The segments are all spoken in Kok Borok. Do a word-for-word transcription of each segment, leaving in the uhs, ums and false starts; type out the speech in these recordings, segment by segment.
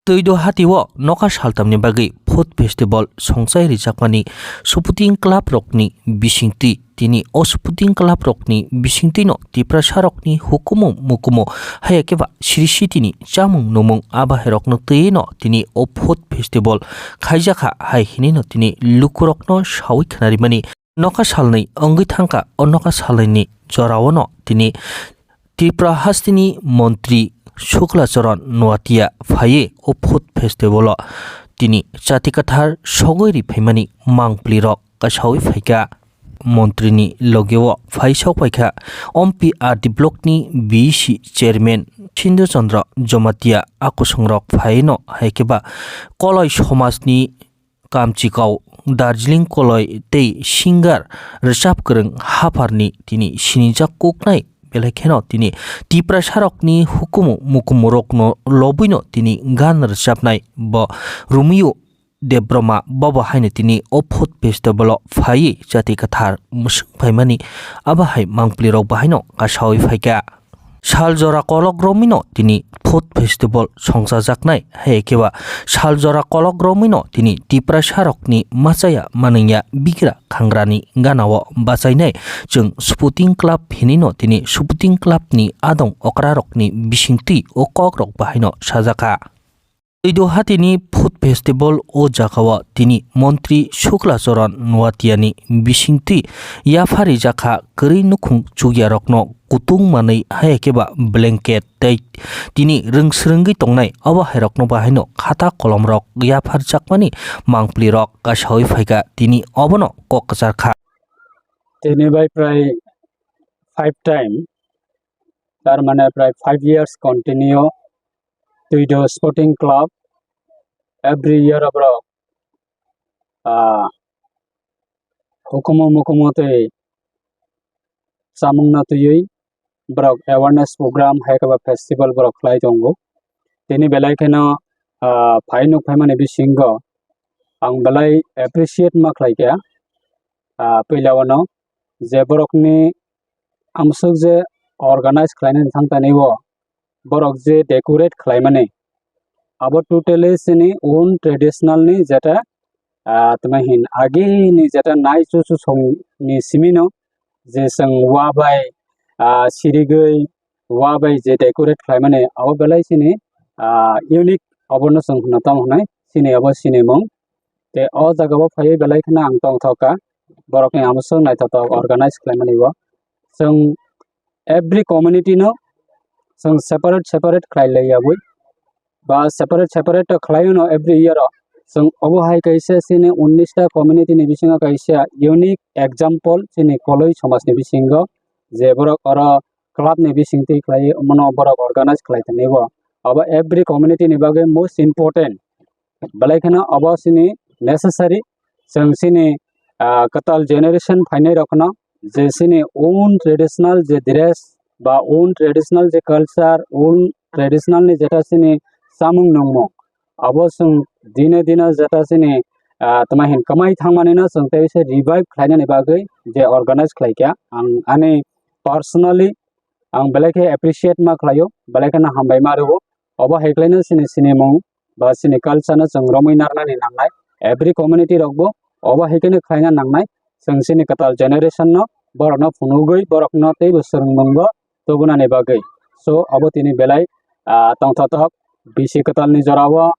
Twido hati o nokha saltamni bagwi food festival songchai rijakmani supporting club rokni bisingtwi. Tini o supporting club rokni bisingtwino Tiprasa rokni hukumu mukumu haya keba siri sitini chamung numung abahairokno twiwino tini o food festival khaijakha hai hinino tini lukurokno sawi khnarimani. Nokha salnwi wngwi thangkha, o nokha salnwini joraono tini Tripura hasteni montri Shukla Charan Noatia phaiwi o food festival o tini chati kathar sogwi ri phaimani mangpli rok kasawi phaikha. Montri ni loge o phai sok paikha Ompi R D block ni B C chairman Sindhu Chandra Jamatia, a kusung rok phaino hai khe ba Koloi somaj ni Kamchikao, Darjeeling Koloi tei singer rwchap kwrwng hapharni tini sinijak kuknai belai kheno tini Tiprasarokni hukumu mukumurokno lobwino tini gan rwchapnai bo Romeo Debbarma bobo haino tini o food festival o phaiwi chati kathar mwswk phaimani abo hai mangpli rok bahaino kasawi phaikha. Sal jora kolok romwino tini food festival songchajaknai, hai khe ba sal jora kolok romwino tini Tiprasa rokni machaya manwngya bigra khangrani ganao bachainai chwng Sporting Club hinino tini Sporting Club ni adong okra rokni bisingtwi o kok rok bahaino sajakha. Twido hatini food festival o jagao tini montri Shukla Charan Noatiani bisingtwi yapharijak kha kwrwi nukhung chukyarokno kutung manwi, hai khe ba blanket tei tini rwngsrwngwi tongnai abo hairokno bahaino khata kolomrok yapharjakmani mangpli rok kasawi phaikha, tini obono kok kwchar kha. Tini bai prai five time, tar mane prai five years continue Twido Sporting Club every year aborok, ah, hukumu mukumu tei chamungno twiwi borok awareness program hai khe ba festival borok khlai tongo. Tini belai kheno, ah, phai nuk phaimani bisingo ang belai appreciate ma khlai kha, ah, puila o no je borokni amswk je organize khlainani thang tani o borok je decorate khlaimani, abo totally chini own traditional ni jeta, ah, tma hin age ni jeta nai chuchu song ni simi no je chwng wa bai, ah, sirigwi wa bai je decorate khlaimani abo belai chini, ah, unique, obono chwng hwnna tamo hwnwi chini abo sinimung. Tei o jaga o phaiwi belai kheno ang tongthok kha, borokni amswk naithotok organize khlaimani o. Chwng every community no chwng separate separate khlai lai yabwi ba separate separate khlai no every year o. Chwng obo hai kaisa chini unnish ta community ni bisingo kaisa unique example chini Koloi somaj ni bisingo, je borok oro club ni bisingtwi khlai omono borok organize khlai tongwi o. Obo every community ni bagwi most important. Belai kheno obo chini necessary, chwng chini, ah, kwtal generation phainai rok no je chini own traditional je dress ba own traditional je culture, own traditional ni jeta chini chamung nungmung, abo chwng dine dine jeta chini, ah, tma hin kwmai thangmani no chwng tei se revive khlainani bagwi je organize khlai kha. Ang ani personally ang belai khe appreciate ma khlaio, belai kheno hambai ma rwo. Obo hai khlaino chini sinimung ba chini culture no chwng romwi narnani nangnai. Every community rokbo obo hai kheno khlaina nangnai. Chwng chini kwtal generation no borokno phunugwi borokno teibo swrwngmungbo tubunani bagwi. So obo tini belai, ah, tongthotok bisi kwtalni jorao,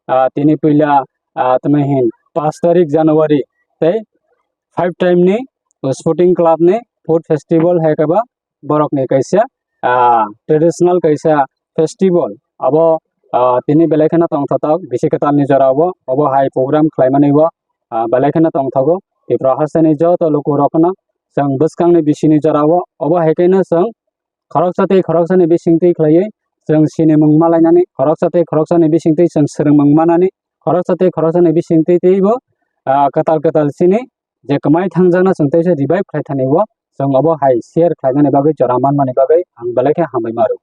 ah, tini puila, ah, tini hin pash tarik January tei five time ni Sporting Club ni food festival hai khe ba borokni kaisa, ah, traditional kaisa festival. Abo, ah, tini belai kheno tongthotok bisi kwtalni jorao obo hai program khlaimani o, ah, belai kheno tongthogo. Tipra hasteni joto lukurokno chwng bwskangni bisini jorao obo hai kheno chwng khoroksa tei khoroksani bisingtwi khlaiwi chwng sinimung malainani, khoroksa tei khoroksani bisingtwi chwng swrwngmung manani, khoroksa tei khoroksani bisingtwi teibo, ah, kwtal kwtal chini je kwmai thangjakno chwng teisa revive khlai thani o, chwng obo hai share khlainani bagwi jora manmani bagwi ang belai khe hambai ma rwo.